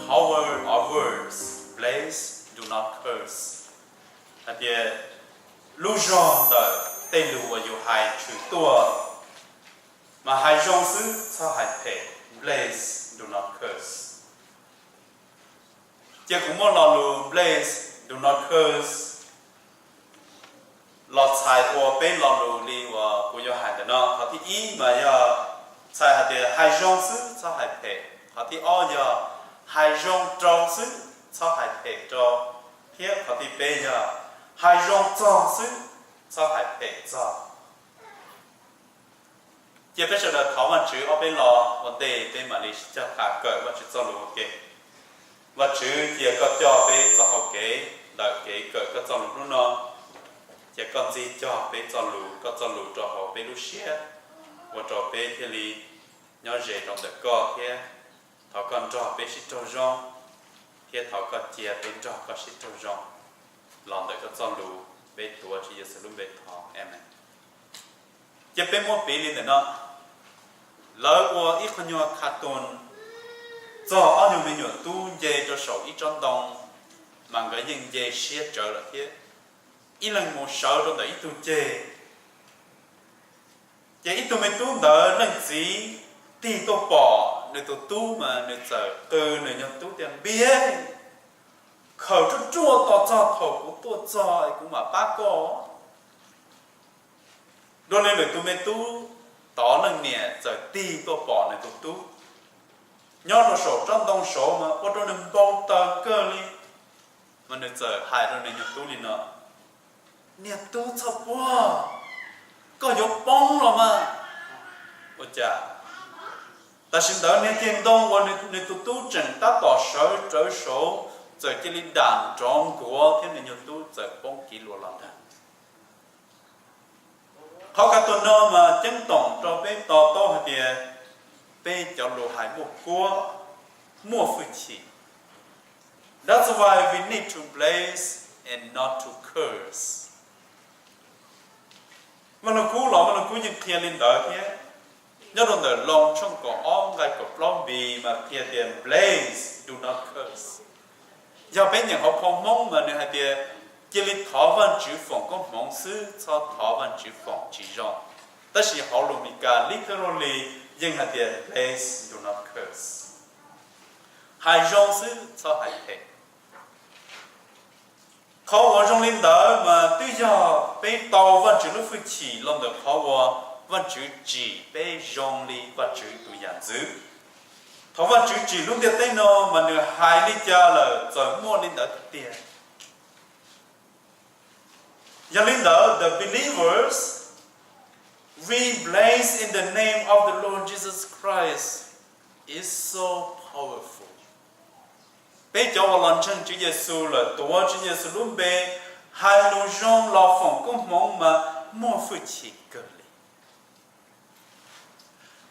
Power of words, bless, do not curse. Hais tias lub zog ntawm tej lus uas yus hais tshwm tuaj, mas hais zoo xwb txhob hais phem, bless, do not curse. Ces kuv muab lo lus bless, do not curse los txhais ua peb lo lus li uas kuv yuav hais ntawm no. Qhov thib ib mas yog txhais hais tias hais zoo xwb txhob hais phem. Qhov thib ob yog hais zoo rau xwb txhob hais phem rau. Thiab qhov thib peb yog hais zoo txog xwb txhob hais phem txog. Cia peb sawv daws thov Vajtswv ob peb lo ua ntej peb mam li sib cog kawm Vajtswv txoj lus ua ke. Vajtswv, cia koj coj peb txoj hau kev ntawm kev kawm koj txoj lus hnub no. Cia koj ntxiv cog peb txoj lus, koj txoj lus rau hauv peb lub siab, ua rau peb thiaj li nyob ze rau ntawm koj thiab. Thov koj nrog peb sib raug zoo, thiab thov koj cia peb nrog koj sib raug zoo. Los ntawm koj txoj lus, peb tuav Tswv Yexus lub npe thov, amees. Cia peb muab piv li ntawm no, lawv ua ib qho nyuag cartoon txog ob nyuag me nyuam tub nce rau saum ib tsob ntoo, mas nkawd yeej nce siab tsawv lawm thiab. Ib leeg mus sawv rau ntawm ib tug ceg, ces ib tug me tub ntawd leej txiv tig tuaj pom nws tus tub mas nws txawm qw nws nyuag tub tias, Npis, khaws ruaj ruaj tos txog thaum kuv tuaj txog es kuv mam pab koj. Dua li lwm tus me tub tod leej niam txawm tig tuaj pom nws tus tub nyob rau saum tsob ntoo saud mas ua rau nws npau taws kawg li, mas nws txawm hais rau nws nyuag tub li no, Niag tub txhoj puag, koj yuav poob los mas. Ua cas tam sim ntawd niag ceg ntoo uas nws tus tub tseem tab tom sawv rawv saud txawm cia li dam nrov nkuav thiab nws nyuag tub txawm poob kiv lua los ntag. Qhov cartoon no mas ceeb toom rau peb to taub hais tias peb cov lus hais muaj kuab, muaj hwj chim. That's why we need to bless and not to curse. Vaj Lug Kub los Vaj Lug Kub yeej qhia li ntawd thiab. Nyob rau ntawm Loos tshooj kaum ob nqai kaum plaub npis mas qhia tias bless, do not curse. Yog peb nyeem hauv phau Hmoob mas nws hais tias cia li thov Vajtswv foom koob hmoov xwb, txhob thov Vajtswv foom tsis zoo. Tab sis hauv lus Meskas literally yeej hais tias bless, do not curse. Hais zoo xwb txhob hais phem. Qhov uas zoo li ntawd mas twb yog peb tau Vajtswv lub hwj chim los ntawm qhov uas Vajtswv tsim peb zoo li Vajtswv tus yam ntxwv. Thaum Vajtswv tsim lub ntiaj teb no mas nws hais li cas lawm txawm muaj li ntawd tiag tiag. Yog li ntawd, the believers, we bless in the name of the Lord Jesus Christ is so powerful. Peb cov uas los ntseeg Tswv Yexus lawm tuav Tswv Yexus lub npe, hais lus zoo los foom koob hmoov mas muaj hwj chim kawg li.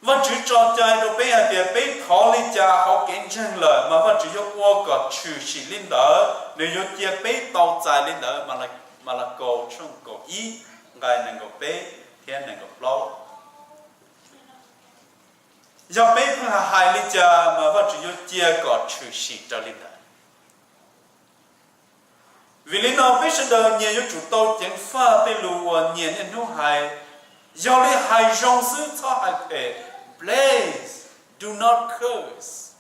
Vajtswv tso cai rau peb hais tias peb thov li cas hauv kev ntseeg lawm mas Vajtswv yuav ua kom tshwm sim li ntawd, nws yuav cia peb tau txais li ntawd. Malakaus tshooj kaum ib nqai nees nkaum peb thiab nees nkaum plaub. Yog peb pheej hais li cas mas Vajtswv yuav cia kom tshwm sim raws li ntawd. Vim li no peb sawv daws nyias yuav tsum tau ceev faj tej lus uas nyias niaj hnub hais. Yog li hais zoo xwb txhob hais phem, bless, do not curse.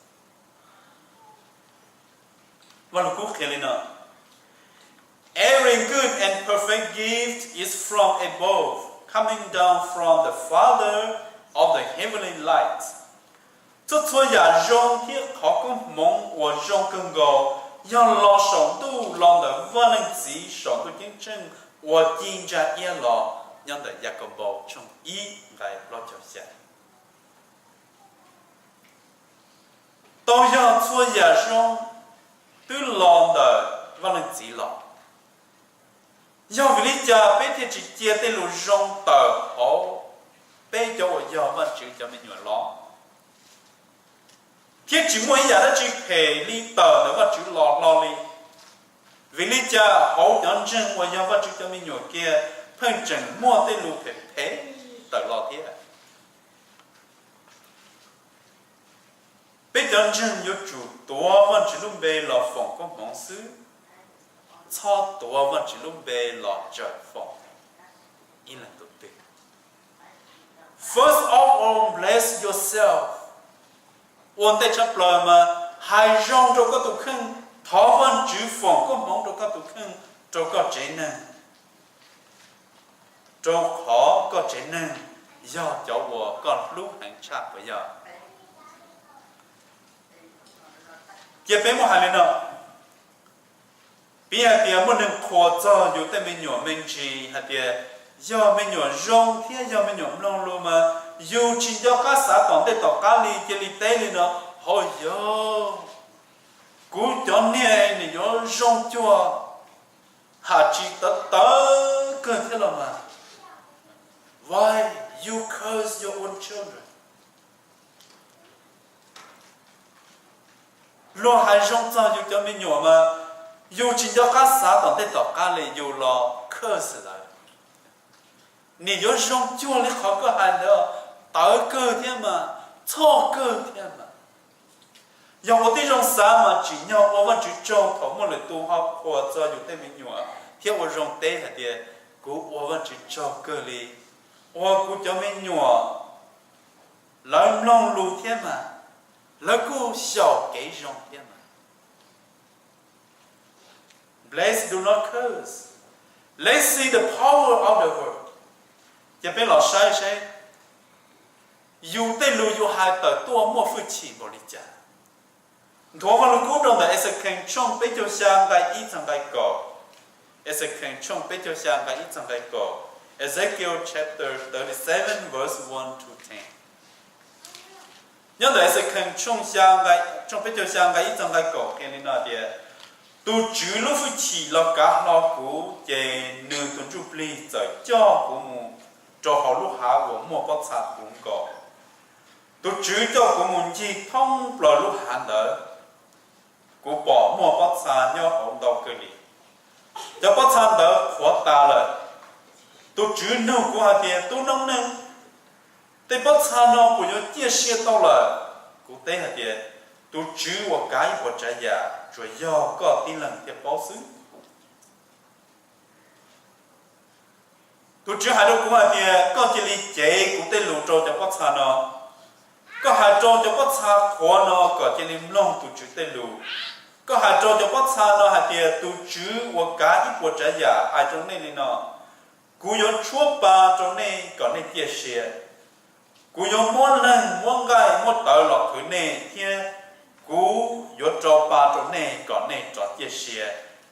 Vaj Lug Kub qhia li no, Every good and perfect gift is from above, coming down from the Father of the heavenly lights. Txhua txhua yam zoo thiab qhov koob hmoov uas zoo kawg nkaus yog los saum ntuj los ntawm Vaj Leej Txiv saum ntuj ceeb tsheej uas ci ntsa iab los, nyob ntawm Yakaunpaus tshooj ib nqai plaub caug xya. Tau yog txhua yam zoo twb los ntawm Vaj Leej Txiv los. Yog vim li cas peb thiaj tsis cia tej lus zoo tawm hauv peb cov uas yog Vajtswv cov me nyuam los, thiab tsis muaj ib yam dab tsi phem li tawm ntawm Vajtswv los hlo li? Vim li cas hauv cov ntseeg uas yog Vajtswv cov me nyuam kiag pheej tseem muaj tej lus phem phem tawm los thiab? Peb cov ntseeg yuav tsum tuav Vajtswv lub npe los foom koob hmoov xwb, txhob tuav Vajtswv lub npe los tsawm foom ib leeg tus twg. First of all, bless yourself. Ua ntej tshaj plaws mas hais zoo rau koj tus kheej, thov Vajtswv foom koob hmoov rau koj tus kheej, rau koj tsev neeg, rau qhov koj tsev neeg yog cov uas koj hlub heev tshaj puas yog? Cia peb muab hais li no, piv hais tias muaj neeg qhuas txog yus tej me nyuam me ntsis hais tias yog me nyuam zoo thiab yog me nyuam mloog lus mas yus tsis nco qab xav tom ntej tom qab li, cia li teb li no: Hauj yog, kuv cov niag nim yuav zoo cuag ham tsis tawv tawv kawg thiab los mas. Why you curse your own children? Luag hais zoo txog yus cov me nyuam mas yus tsis nco qab xav tom ntej tom qab li, yus los curse lawv. Nim yuav zoo cuag li qhov koj hais ntawd, tawv kawg thiab mas, txhoj kawg thiab mas. Yog ua tib zoo xav mas tsim nyog ua Vajtswv tsaug thaum muaj lwm tus ho qhuas txog yus tej me nyuam thiab ua zoo teb hais tias kuv ua Vajtswv tsaug kawg li uas kuv cov me nyuam lawv mloog lus thiab mas, lawv kuj xyaum kev zoo thiab mas. Bless, do not curse. Let's see the power of the word. Ces peb los saib seb yus tej lus yus hais tawm tuaj muaj hwj chim npaum li cas. Nthuav Vaj Lug Kub rau ntawm Exekees tshooj peb caug xya nqai ib txog nqai kaum. Exekees tshooj peb caug xya nqai ib txog nqai kaum. Ezekiel chapter thirty-seven, verse one to ten. Nyob ntawm Exekees tshooj peb caug xya nqai ib txog nqai kaum qhia li no tias: Tus Tswv lub hwj chim los kav hlo kuv, ces nws tus ntsuj plig txawm coj kuv mus rau hauv lub hav uas muaj pob txha puv nkaus. Tus Tswv coj kuv mus ncig thoob plaws lub hav ntawd. Kuv pom muaj pob txha nyob hauv ntau kawg li. Cov pob txha ntawd qhuav tas lawm. Tus Tswv nug kuv hais tias: Tub noob neej, tej pob txha no puas yuav ciaj sia tau lawm? Kuv teb hais tias: Tus Tswv uas kav ib puas tsav yam, tsuas yog koj tib leeg thiaj paub xwb. Tus Tswv hais rau kuv hais tias: Koj cia li cev kuv tej lus rau cov pob txha no. Koj hais rau cov pob txha qhuav no kom cia li mloog tus Tswv tej lus. Koj hais rau cov pob txha no hais tias: Tus Tswv uas kav ib puas tsav yam hais rau nej li no: Kuv yuav tshuab pa rau nej kom nej ciaj sia. Kuv yuav muab leeg muab nqaij muab tawv los qhwv nej, thiab kuv yuav rau pa rau nej kom nej rov ciaj sia,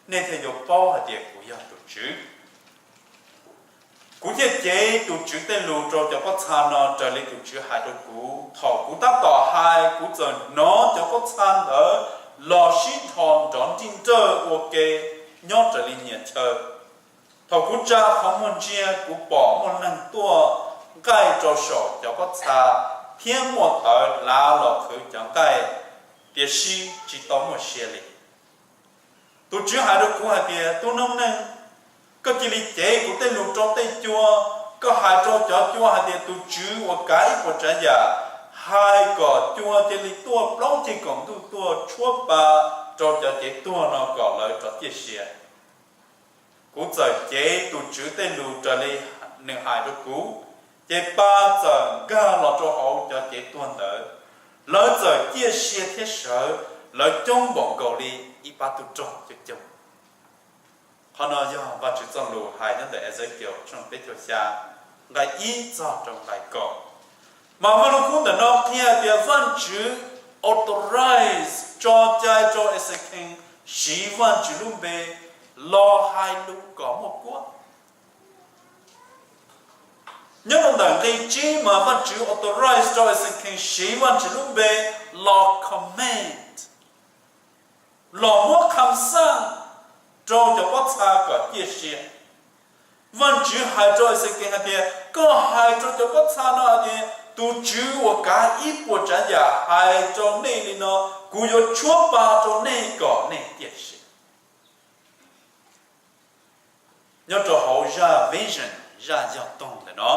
nej thiaj yuav paub hais tias kuv yog tus Tswv. Kuv thiaj cev tus Tswv tej lus rau cov pob txha no raws li tus Tswv hais rau kuv. Thaum kuv tab tom hais, kuv txawm hnov cov pob txha ntawd los sib dhos nrov nrij nrawj ua ke nyob raws li nyias chaw. Thaum kuv tsa qhov muag ntsia, kuv pom muaj neeg tuaj nqaij rau saum cov pob txha, thiab muaj tawv hlav los qhwv cov nqaij, tiam sis tsis tau muaj sia li. Tus Tswv hais rau kuv hais tias: Tub noob neej, koj cia li cev kuv tej lus rau tej cua. Koj hais rau cov cua hais tias: Tus Tswv uas kav ib puas tsav yam hais kom cua cia li tuaj plaub ceg kaum ntuj tuaj tshuab pa rau cov cev tuag no kom lawv rov ciaj sia. Kuv txawm cev tus Tswv tej lus raws li nws hais rau kuv, ces pa txawm nkag los rau hauv cov cev tuag ntawd. Lawv txawm ciaj sia thiab sawv, lawv coob npaum nkaus li ib pab tug rog coob coob. Qhov no yog Vajtswv txoj lus hais nyob ntawm Exekiel tshooj peb caug xya, nqai ib txog rau nqai kaum. Mas Vaj Lug Kub ntawm no qhia tias Vajtswv authorize, tso cai rau Exekees siv Vajtswv lub npe los hais lus kom muaj kuab. Nyob rau ntawm nqe tsib mas Vajtswv authorize rau Exekees siv Vajtswv lub npe los command, los muab kham xaj rau cov pob txha kom ciaj sia. Vajtswv hais rau Exekees hais tias: Koj hais rau cov pob txha no hais tias: Tus Tswv uas kav ib puas tsav yam hais rau nej li no: Kuv yuav tshuab pa rau nej kom nej ciaj sia. Nyob rau hauv zaj vision, zaj yog toog ntawm no,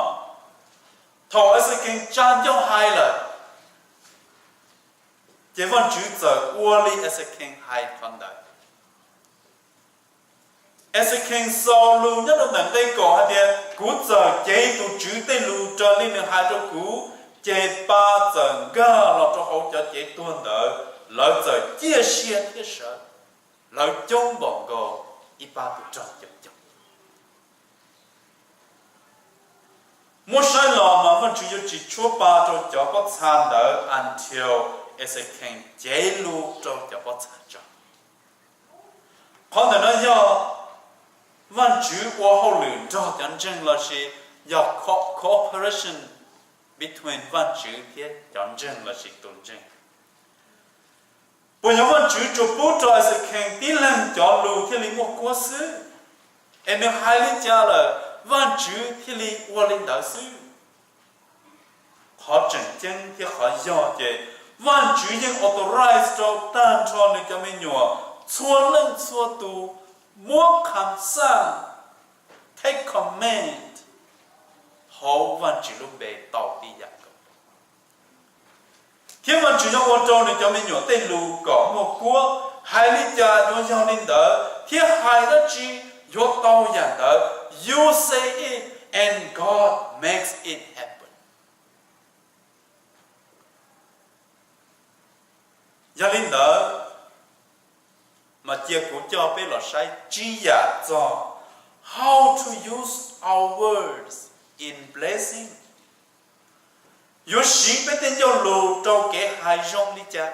thaum Exekees tsa ncauj hais lawm, Ces Vajtswv txawm ua li Exekees hais qhov ntawd. Exekees xaus lus nyob rau ntawm nqe kaum hais tias, kuv txawm cev tus Tswv tej lus raws li nws hais rau kuv. Ces pa txawm nkag los rau hauv cov cev tuag ntawd, lawv txawm ciaj sia thiab sawv, lawv coob npaum nkaus ib pab tus rog caum caum. Muab saib los mas Vajtswv yuav tsis tshuab pa rau cov pob txha ntawd until Exekees cev lus rau cov pob txha tso. Qhov ntawm no yog Vajtswv ua hauj lwm nrog cov ntseeg lossis yog cooperation between Vajtswv thiab cov ntseeg lossis tus ntseeg. Puas yog Vajtswv tsuas pub rau Exekees tib leeg cov lus thiaj li muaj kuab xwb, es nws hais li cas lawm Vajtswv thiaj li ua li ntawd xwb? Qhov tseem ceeb thiab qhov yog ces Vajtswv yeej authorize rau tag nrho nws cov me nyuam txhua leej txhua tus muab kham xaj, take command hauv Vajtswv lub npe tau tib yam nkaus. Thiab Vajtswv yuav ua rau nws cov me nyuam tej lus kom muaj kuab. Hais li cas yuav yog li ntawd, thiab hais dab tsi yuav tau yam ntawd. You say it and God makes it happen. Yog li ntawd, mas cia kuv coj peb los saib tsib yam txog how to use our words in blessing. Yuav siv peb tej ncauj lus rau kev hais zoo li cas?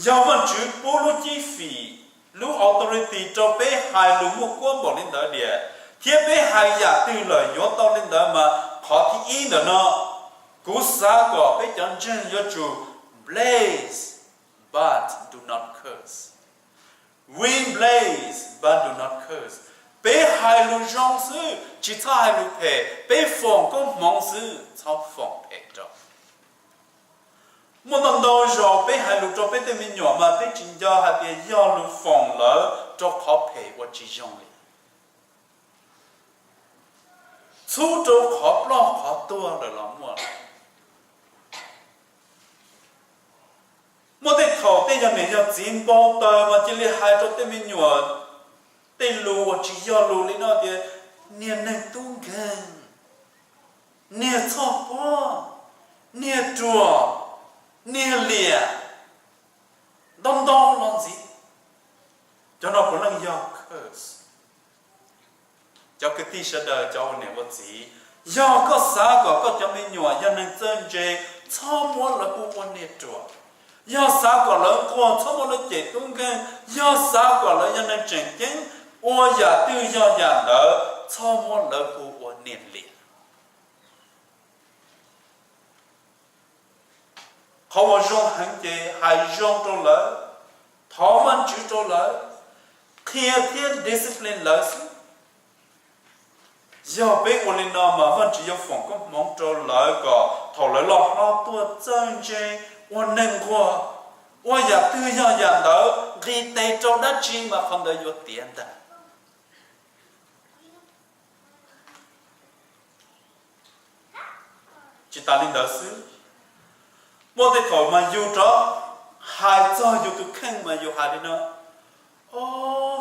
Yog Vajtswv pub lub cib fim, lub authority rau peb hais lus muaj kuab npaum li ntawd tiag, thiab peb hais yam twg lawm yuav tau li ntawd, mas qhov thib ib ntawm no, kuv xav kom peb cov ntseeg yuav tsum bless but do not curse. We bless but do not curse. Peb hais lus zoo xwb, tsis txhob hais lus phem. Peb foom koob hmoov xwb, txhob foom phem rau. Muaj ntau ntau zaus peb hais lus rau peb tej me nyuam mas peb tsis nco hais tias yog lus foom lawv rau qhov phem uas tsis zoo li, txhub rau qhov ploj qhov tuag lawm los muaj. Muaj tej thaum tej yog niam yog txiv npau taws mas cia li hais rau tej me nyuam tej lus uas tsis yog lus li no tias, niag neeg tub nkeeg, niag txhoj pob, niag ruam, niag liam, ntau ntau los ntxiv. Cov no puav leej yog curse. Cov kwv tij sawv daws, cov ua niam ua txiv, yog koj xav kom koj cov me nyuam yog neeg txawj ntse, txhob muab lawv hu ua niag ruam. Yog xav kom lawv nquag, txhob muab lawv cem tub nkeeg. Yog xav kom lawv yog neeg tseem ceeb, ua yam twg yog yam ntawd, txhob muab lawv hu ua niag liam. Qhov uas zoo heev ces hais zoo rau lawv, thov Vajtswv rau lawv, qhia thiab discipline lawv xwb. Yog peb ua li no mas Vajtswv yuav foom koob hmoov rau lawv kom thaum lawv loj hlob tuaj txawj ntse, ua neeg nquag, ua yam twg yog yam ntawd, nqis tes rau dab tsi mas qhov ntawd yuav tiav ntag. Tsis tas li ntawd xwb, muaj tej thaum mas yus rov hais txog yus tus kheej mas yus hais li no, o,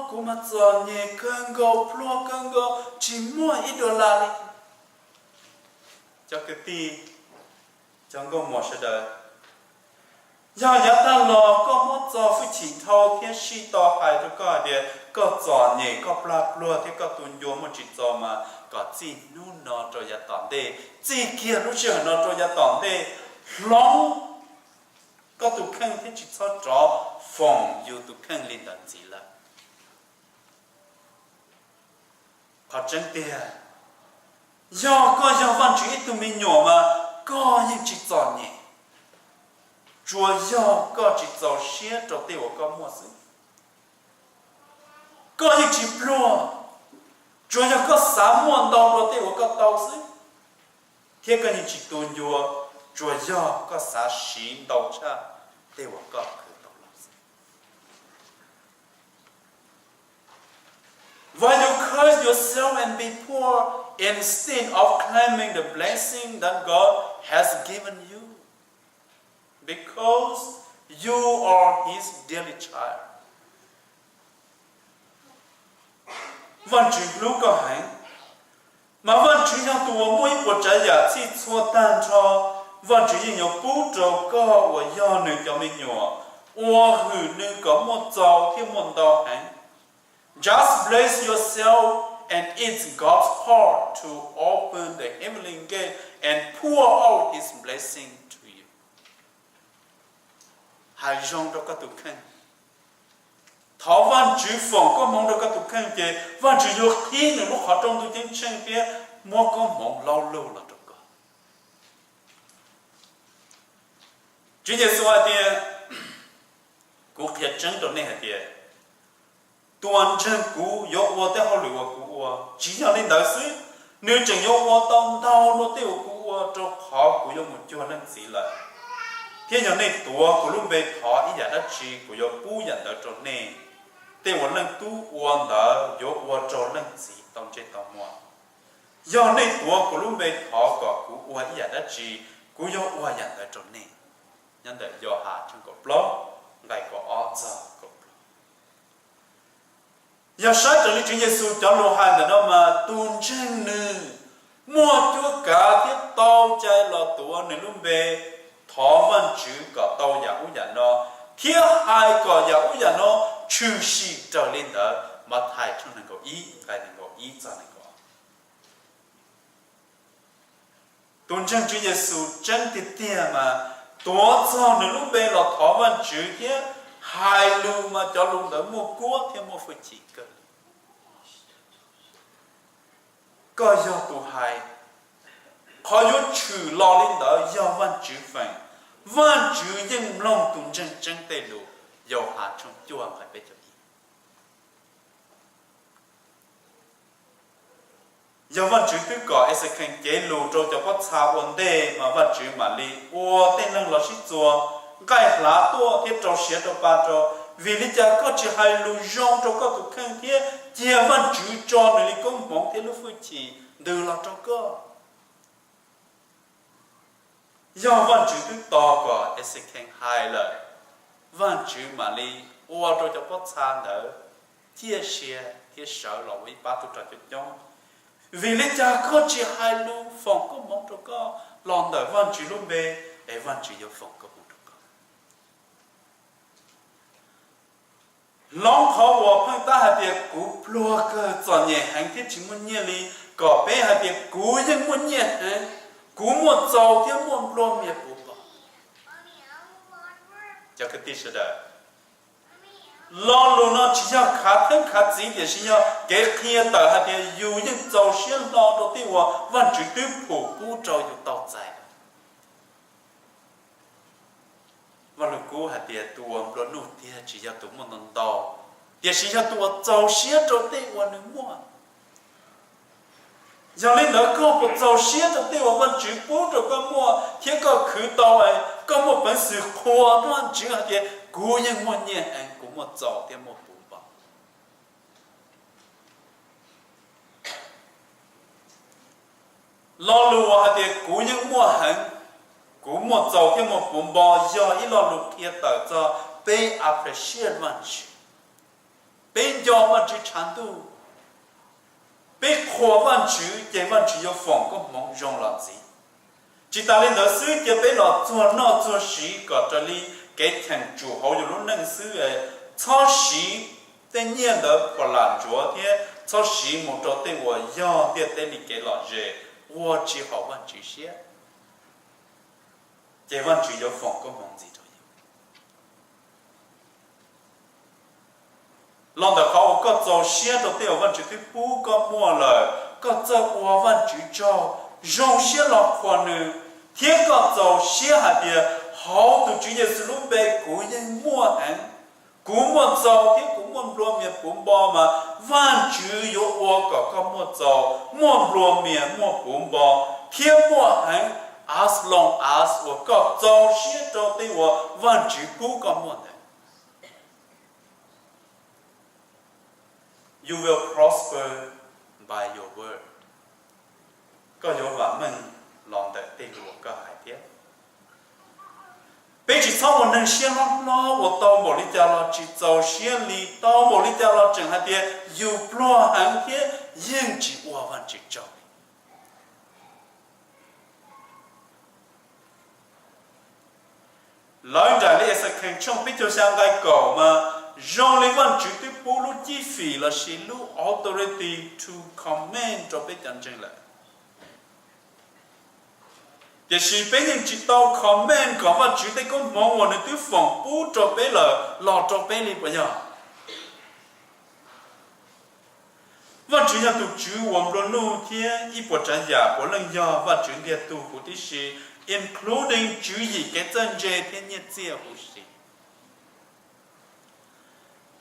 kuv mas txom nyem kawg nkaus, pluag kawg nkaus, tsis muaj ib dollar li. Cov kwv tij, cov nkauj muam sawv daws, yog yav tag los koj muab txo hwj chim dhau thiab sib tau hais rau koj hais tias koj txom nyem, koj plag pluag thiab koj tu ncua muaj tsis txaus mas kom txij hnub no rau yav tom ntej, txij kiag lub sij hawm no rau yav tom ntej, hloov koj tus kheej thiab tsis txhob rov foom yus tus kheej li ntawd ntxiv lawm. Qhov tseeb tiag, yog koj yog Vajtswv ib tug me nyuam mas koj yeej tsis txom nyem, tsuas yog koj tsis txaus siab rau tej uas koj muaj xwb. Koj yeej tsis pluag, tsuas yog koj xav muaj ntau dua tej uas koj tau xwb, thiab koj yeej tsis tu ncua, tsuas yog koj xav siv ntau tshaj tej uas koj khwv tau los xwb. Why you curse yourself and be poor instead of claiming the blessing that God has given you? because you are his dearly child. Vajtswv hlub koj heev, mas Vajtswv yog tus uas muaj ib puas tsav yam txhij txhua tag nrho. Vajtswv yeej yuav pub rau koj uas yog nws cov me nyuam uas hwm nws kom muaj txaus thiab muaj ntau heev. Just bless yourself, and it's God's part to open the heavenly gate and pour out his blessing to you. Hais zoo rau koj tus kheej, thov Vajtswv foom koob hmoov rau koj tus kheej, ces Vajtswv yuav qhib nws lub qhov rooj ntuj ceeb tsheej thiab muab koob hmoov laub lug los rau koj. Tswv Yexus hais tias, kuv qhia tseeb rau nej hais tias, tus uas ntseeg kuv yuav ua tej hauj lwm uas kuv ua. Tsis yog li ntawd xwb, nws tseem yuav ua tau ntau dua tej uas kuv ua, rau qhov kuv yuav mus cuag Leej Txiv lawm, thiab yog nej tuav kuv lub npe thov ib yam dab tsi, kuv yuav pub yam ntawd rau nej. Tej uas Leej Tub ua ntawd yuav ua rau Leej Txiv tau ntsej tau muag. Yog nej tuav kuv lub npe thov kom kuv ua ib yam dab tsi, kuv yuav ua yam ntawd rau nej. Nyob ntawm Yauhas tshooj kaum plaub, nqai kaum ob txog kaum plaub. Yog saib raws li Tswv Yexus cov lus hais ntawm no mas tus ntseeg nws muaj cuab kav thiab tau cai los tuav nws lub npe thov Vajtswv kom tau yam ub yam no, thiab hais kom yam ub yam no tshwm sim raws li ntawd. Mathais tshooj nees nkaum ib, nqai nees nkaum ib txog nees nkaum. Tus ntseeg Tswv Yexus tseeb tiag tiag mas tuav txog nws lub npe los thov Vajtswv thiab hais lus mas cov lus ntawd muaj kuab thiab muaj hwj chim kawg li. Koj yog tus hais, qhov yuav tshwm los li ntawd yog Vajtswv feem. Vajtswv yeej mloog tus ntseeg tseeb tej lus. Yauhas tshooj cuaj nqai peb caug ib. Yog Vajtswv twb kom Exekees cev lus rau cov pob txha ua ntej mas Vajtswv mam li ua tej neeg los sib txuas nqaij hlav tuaj thiab rau siav rau pa rau. Vim li cas koj tsis hais lus zoo rau koj tus kheej thiab cia Vajtswv tso nws li koob hmoov thiab lub hwj chim ntws los rau koj? Yog Vajtswv twb tos kom Exekees hais lawm, Vajtswv mam li ua rau cov pob txha ntawd ciaj sia thiab sawv los ua ib pab tub rog coob coob. Vim li cas koj tsis hais lus foom koob hmoov rau koj los ntawm Vajtswv lub npe, es Vajtswv yuav foom koob hmoov rau koj? Hloov qhov uas pheej tab hais tias kuv pluag kawg, txom nyem heev thiab tsis muaj nyiaj li, kom peb hais tias kuv yeej muaj nyiaj heev, kuv muaj txaus thiab muaj nplua mias puv npo. Cov kwv tij sawv daws, lo lus no tsis yog khav theeb khav txiv, tiam sis yog kev qhia tawm hais tias yus yeej txaus siab hlo rau tej uas Vajtswv twb phum pub rau yus tau txais. Vaj Lug Kub hais tias tus uas nplua nuj tiag tsis yog tus muaj ntau ntau, tiam sis yog tus uas txaus siab rau tej uas nws muaj. Yog li ntawd koj puas txaus siab rau tej uas Vajtswv pub rau koj muaj thiab koj khwv tau, koj muaj peev xwm qhuas Vajtswv hais tias kuv yeej muaj nyiaj heev, kuv muaj txaus thiab muaj puv npo? Lo lus uas hais tias kuv yeej muaj heev, kuv muaj txaus thiab muaj puv npo yog ib lo lus qhia tawm txog peb appreciate Vajtswv, peb nco Vajtswv tshav ntuj, peb qhuas Vajtswv ces Vajtswv yuav foom koob hmoov zoo los ntxiv. Tsis tas li ntawd xwb, cia peb los txuag noj txuag siv kom raws li kev cheem tsum hauv yus lub neej xwb, txhob siv tej nyiaj ntawd phuam lam ntsuav thiab txhob siv mus rau tej uas yog ntiaj teb li kev lom zem ua tsis haum Vajtswv siab, ces Vajtswv yuav foom koob hmoov ntxiv rau yus. Los ntawm qhov uas koj txaus siab rau tej uas Vajtswv twb pub koj muaj lawm, koj txawj ua Vajtswv tsaug, zoo siab los qhuas nws, thiab koj txaus siab hais tias hauv tus Tswv Yexus lub npe kuv yeej muaj heev, kuv muaj txaus thiab kuv muaj nplua mias puv npo, mas Vajtswv yuav ua kom koj muaj txaus, muaj nplua mias, muaj puv npo, thiab muaj heev, as long as uas koj txaus siab rau tej uas Vajtswv pub koj muaj ntawd. You will prosper by your word. Koj yuav vam meej los ntawm tej lus uas koj hais thiab. Peb tsis txhob ua neeg siab hlob hlob, ua tau npaum li cas los tsis txaus siab li, tau npaum li cas los tseem hais tias yus pluag heev thiab yeej tsis ua Vajtswv tsaug li. Lawv nraim li Exekees tshooj peb caug xya nqai kaum mas, zoo li Vajtswv twb pub lub cib fim lossis lub authority to command rau peb cov ntseeg lawm. Tiam sis peb yeej tsis tau command kom Vajtswv tej koob hmoov uas nws twb foom pub rau peb lawm los rau peb li puas yog? Vajtswv yog tus Tswv uas nplua nuj thiab ib puas tsav yam puav leej yog Vajtswv ntiag tug huv tib si, including tswv yim kev txawj ntse thiab nyiaj txiag huv si.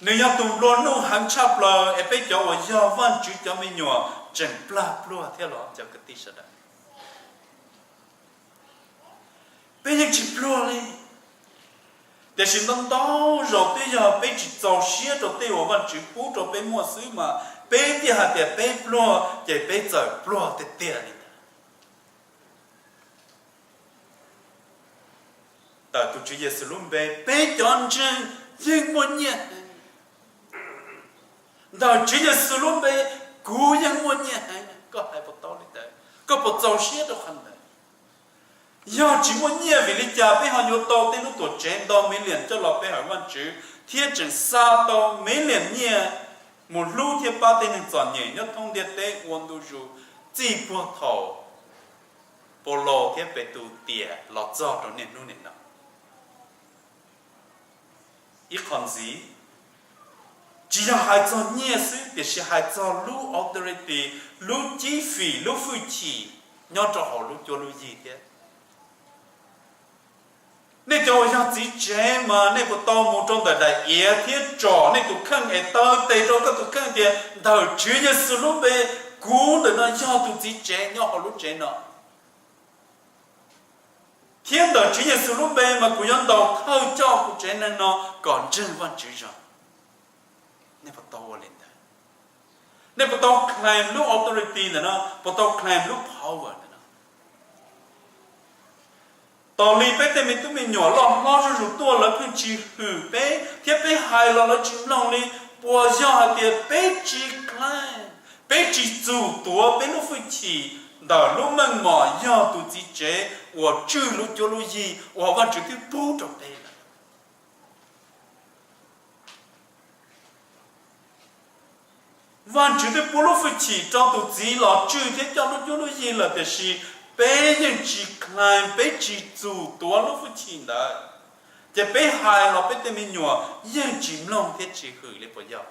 Nws yog tus nplua nuj heev tshaj plaws es peb cov uas yog Vajtswv cov me nyuam tseem plag pluag thiab los cov kwv tij sawv daws. Peb yeej tsis pluag li, tiam sis ntau ntau zaus twb yog peb tsis txaus siab rau tej uas Vajtswv pub rau peb muaj xwb mas peb thiaj hais tias peb pluag ces peb txawm pluag tiag tiag li ntawd. Tawm tus Tswv Yexus lub npe, peb cov ntseeg yeej muaj nyiaj heev. Ntawm Tswv Yexus lub npe, kuv yeej muaj nyiaj heev. Koj hais puas tau li ntawd? Koj puas txaus siab rau qhov ntawd? Yog tsis muaj nyiaj vim li cas peb ho yuav tau tej lub tuam tsev ntau million coj los pe hawm Vajtswv thiab tseem xa tau million nyiaj mus hlub thiab pab tej neeg txom nyem nyob thoob ntiaj teb ua ntu zus txij puag thaum Paulus thiab Petus tiam los txog rau niaj hnub nim no? Ib qho ntxiv, tsis yog hais txog nyiaj xwb tiam sis hais txog lub authority, lub cib fim, lub hwj chim nyob rau hauv lub cuab lub yig thiab. Nej cov uas yog txiv tsev mas nej puas tau mus rau ntawm daim iav thiab tsom nej tus kheej es taw tes rau koj tus kheej tias ntawm Tswv Yexus lub npe, kuv ntawm no yog tus txiv tsev nyob hauv lub tsev no, thiab ntawm Tswv Yexus lub npe mas kuv yuav ntaus thawj coj kuv tsev neeg no kom ntseeg Vajtswv zoo. Nej puas tau ua li ntawd? Nej puas tau claim lub authority ntawm no, puas tau claim lub power ntawm no? Tos li peb tej me tub me nyuam loj hlob zuj zus tuaj lawv pheej tsis hwm peb thiab peb hais los lawv tsis mloog li, puas yog hais tias peb tsis claim, peb tsis txum tuav peb lub hwj chim ntawm lub meej mom yog tus txiv tsev uas tswj lub cuab lub yig uas Vajtswv twb pub rau peb lawm? Vajtswv twb pub lub hwj chim rau tus txiv los tswj thiab coj lub cuab lub yig lawm tiam sis peb yeej tsis claim, peb tsis txum tuav lub hwj chim ntawd, ces peb hais los peb tej me nyuam yeej tsis mloog thiab tsis hwm li puas yog?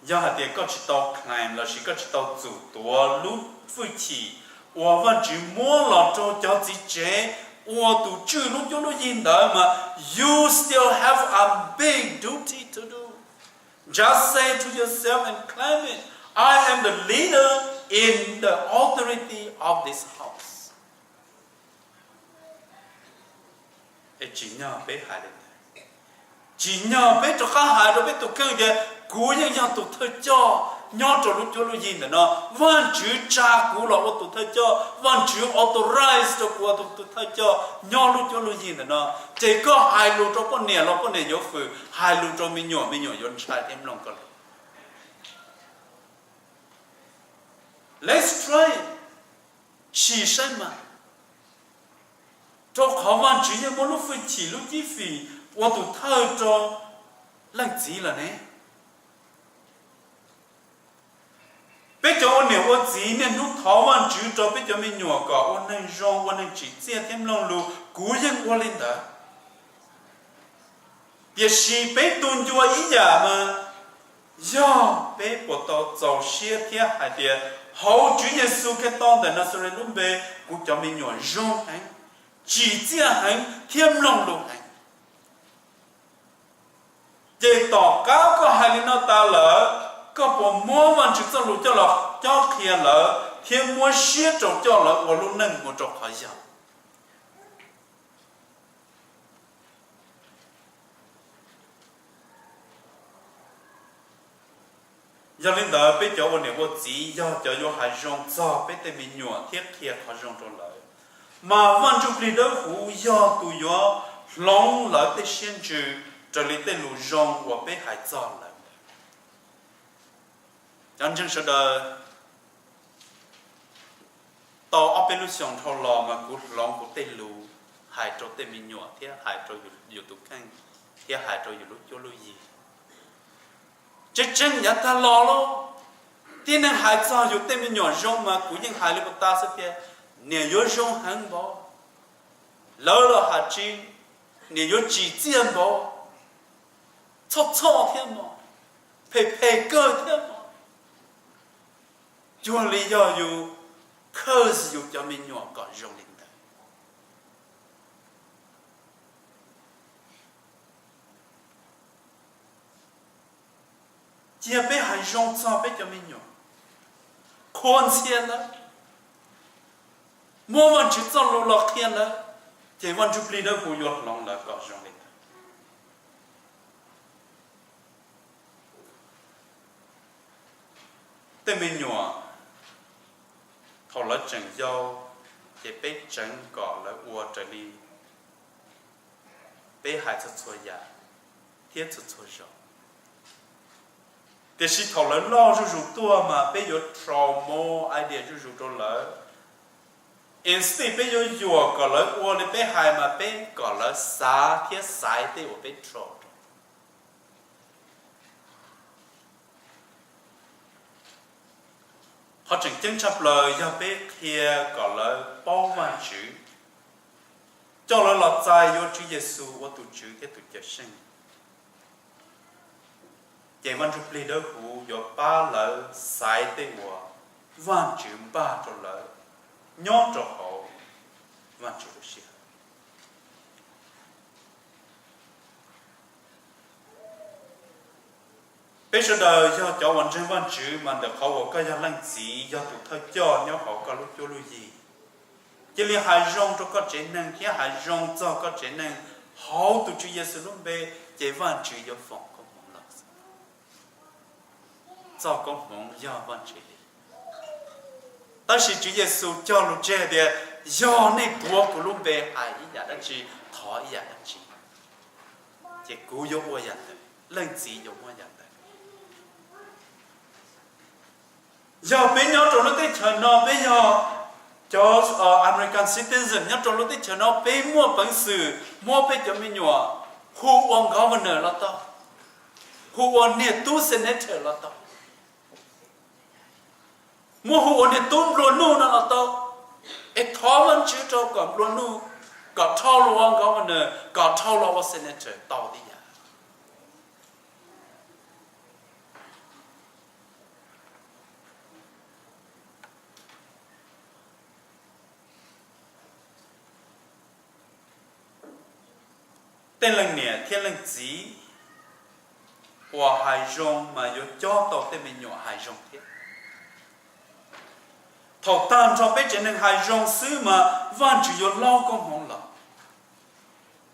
Yog hais tias koj tsis tau claim lossis koj tsis tau txum tuav lub hwj chim uas Vajtswv muab los rau cov txiv tsev ua tus tswj lub cuab lub yig ntawd mas, you still have a big duty to do. Just say to yourself and claim it. I am the leader in the authority of this house. Es tsim nyog peb hais li ntawd. Tsim nyog peb rov qab hais rau peb tus kheej tias kuv yeej yog tus thawj coj nyob rau lub cuab lub yig ntawm no. Vajtswv tsa kuv los ua tus thawj coj, Vajtswv authorize rau kuv ua tus thawj coj nyob lub cuab lub yig ntawm no. Ces koj hais lus rau poj niam los poj niam yuav hwm, hais lus rau me nyuam, me nyuam yuav ntshai thiab mloog koj lus. Let's try. Sim saib mas, rau qhov Vajtswv yeej muab lub hwj chim lub cib fim ua tus thawj rau leej txiv lawm ne. Peb cov ua niam ua txiv niaj hnub thov Vajtswv rau peb cov me nyuam kom ua neeg zoo, ua neeg tsim txiaj thiab mloog lus, kuv yeej ua li ntawd. Tiam sis peb tu ncua ib yam mas, yog peb puas tau txaus siab thiab hais tias hauv Tswv Yexus Khetos ntawm Naxales lub npe, kuv cov me nyuam zoo heev, tsim txiaj heev thiab mloog lus heev. Ces tom qab koj hais li no tas lawm, koj puas muab Vajtswv txoj lus coj los cob qhia lawv thiab muab siab rau coj lawv ua lub neej mus rau qhov yog? Yog li ntawd, peb cov ua niam ua txiv yog cov yuav hais zoo txog peb tej me nyuam thiab qhia qhov zoo rau lawv, mas Vaj Ntsuj Plig Dawb Huv yog tus yuav hloov lawv tej siab ntsws raws li tej lus zoo uas peb hais txog lawv. Cov ntseeg sawv daws, tau ob peb lub xyoos dhau los mas kuv hloov kuv tej lus hais rau tej me nyuam thiab hais rau yus tus kheej thiab hais rau yus lub cuab lub yig. Tseeb tseeb yav tag los los, tib neeg hais txog yus tej me nyuam zoo mas kuv yeej hais li puas tas xwb tias, niam yuav zoo heev npaum, lawv los has tsis, niam yuav tsim txiaj npaum, txhoj txhoj thiab mos, phem phem kawg thiab mos. Cuag li yog yus curse yus cov me nyuam kom zoo li ntawd. Cia peb hais zoo txog peb cov me nyuam, qhuas ntxhias lawv, muab Vajtswv txoj lus los qhia lawv, ces Vaj Ntsuj Plig Dawb Huv yuav hloov lawv kom zoo li ntawd. Tej me nyuam, thaum lawv tseem yau, ces peb tseev kom lawv ua raws li peb hais txhua txhua yam thiab txhua txhua zaus. Tiam sis thaum lawv loj zuj zus tuaj mas peb yuav throw more idea zuj zus rau lawv. Instead peb yuav yuam kom lawv ua li peb hais mas peb kom lawv xav thiab xaiv tej uas peb throw rau. Qhov tseem ceeb tshaj plaws yog peb qhia kom lawv paub Vajtswv, coj lawv los txais yuav Tswv Yexus ua tus Tswv thiab tus Cawm Seej, ces Vaj Ntsuj Plig Dawb Huv yuav pab lawv xaiv tej uas Vajtswv npaj rau lawv nyob rau hauv Vajtswv lub sij hawm. Peb sawv daws yog cov uas ntseeg Vajtswv mas ntawm qhov uas koj yog leej txiv, yog tus thawj coj nyob hauv koj lub cuab lub yig, cia li hais zoo rau koj tsev neeg thiab hais zoo txog koj tsev neeg hauv tus Tswv Yexus lub npe, ces Vajtswv yuav foom koob hmoov los. Txoj koob hmoov yog Vajtswv li. Tab sis Tswv Yexus cog lus tseg tias, yog nej tuav kuv lub npe hais ib yam dab tsi, thov ib yam dab tsi, ces kuv yuav ua yam ntawd, leej txiv yuav muab yam ntawd. Yog peb nyob rau lub teb chaws no, peb yog cov American citizen nyob rau lub teb chaws no, peb muaj peev xwm muab peb cov me nyuam hu ua governor los tau, hu ua niag tub senator los tau, muab hu ua niag tub nplua nuj no los tau, es thov Vajtswv rau kom nplua nuj, kom dhau los ua governor, kom dhau los ua senator tau tib yam. Tej leej niam thiab leej txiv uas hais zoo mas yuav cob tau tej me nyuam hais zoo thiab. Thaum tag nrho peb tsev neeg hais zoo xwb mas Vajtswv yuav laub koob hmoov los.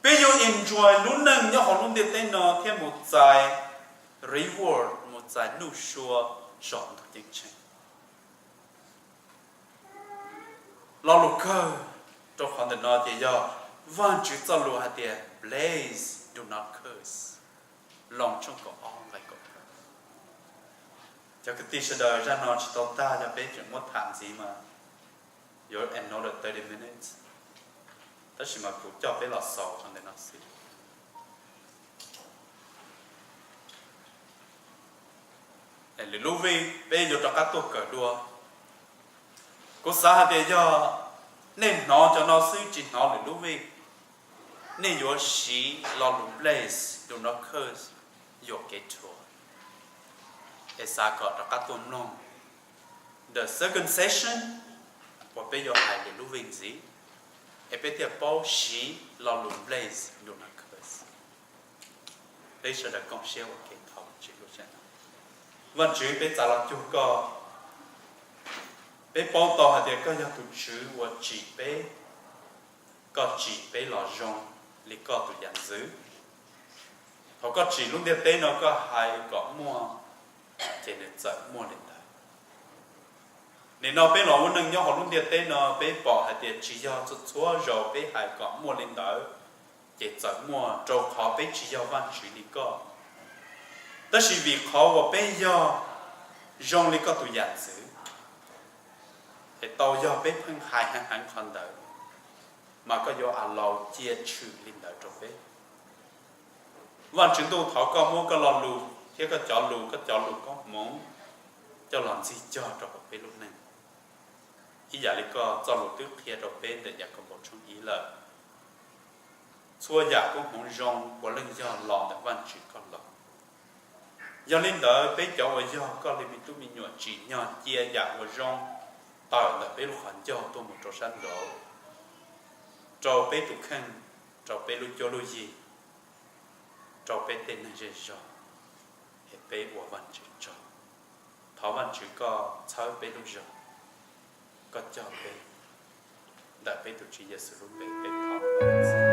Peb yuav enjoy lub neej nyob hauv lub ntiaj teb no thiab mus txais reward, mus txais nuj sua saum ntuj ceeb tsheej. Lo lus kawg rau qhov ntawm no ces yog Vajtswv txoj lus hais tias, bless, do not curse. Loos tshooj kaum ob nqe kaum. Cov kwv tij sawv daws, zaj no tsis tau tag, yog peb tseem muab tham ntxiv mas yuav another thirty minutes, tab sis mas kuv coj peb los xaus qhov ntawm no xwb. Lwm lub vij peb yuav rov qab tuaj kawm dua. Kuv xav hais tias yog nej hnov cov no xwb tsis hnov lwm lub vij, nej yuav siv lo lus bless, do not curse, yuam kev rhuav, es xav kom rov qab tuaj mloog the second session uas peb yuav hais lwm lub vij ntxiv, es peb thiaj paub siv lo lus bless, do not curse. Peb sawv daws koom siab ua ke thov Vajtswv lub sij hawm no. Vajtswv, peb txav los cuag koj, peb paub tau hais tias koj yog tus Tswv uas tsim peb, koj tsim peb los zoo li koj tus yam ntxwv. Thaum koj tsim lub ntiaj teb no koj hais kom muaj ces nws txawm muaj li ntawd. Nim no peb los ua neej nyob hauv lub ntiaj teb no, peb pom hais tias tsis yog txhua txhua zaus peb hais kom muaj li ntawd ces txawm muaj, rau qhov peb tsis yog Vajtswv li koj. Tab sis vim qhov uas peb yog zoo li koj tus yam ntxwv, es tau yog peb pheej hais heev heev qhov ntawd, mas koj yuav a laus cia tshwm li ntawd rau peb. Vajtswv ntuj, thov koj muab koj lo lus thiab koj cov lus, koj cov lus koob hmoov coj los ntxig cog rau hauv peb lub neej, ib yam li koj txoj lus twb qhia rau peb ntawm Yakaunpaus tshooj ib lawm. Txhua yam koob hmoov zoo puav leej yog los ntawm Vajtswv koj los. Yog li ntawd, peb cov uas yog koj li me tub me nyuam tsim nyog cia yam uas zoo tawm ntawm peb lub qhov ncauj tuaj mus rau sab nraud, rau peb tus kheej, rau peb lub cuab lub yig, rau peb tej neeg zej zog, es peb ua Vajtswv tsaug. Thov Vajtswv koj txhawb peb lub zog, koj cog peb. Ntawm peb tus Tswv Yexus lub npe peb thov.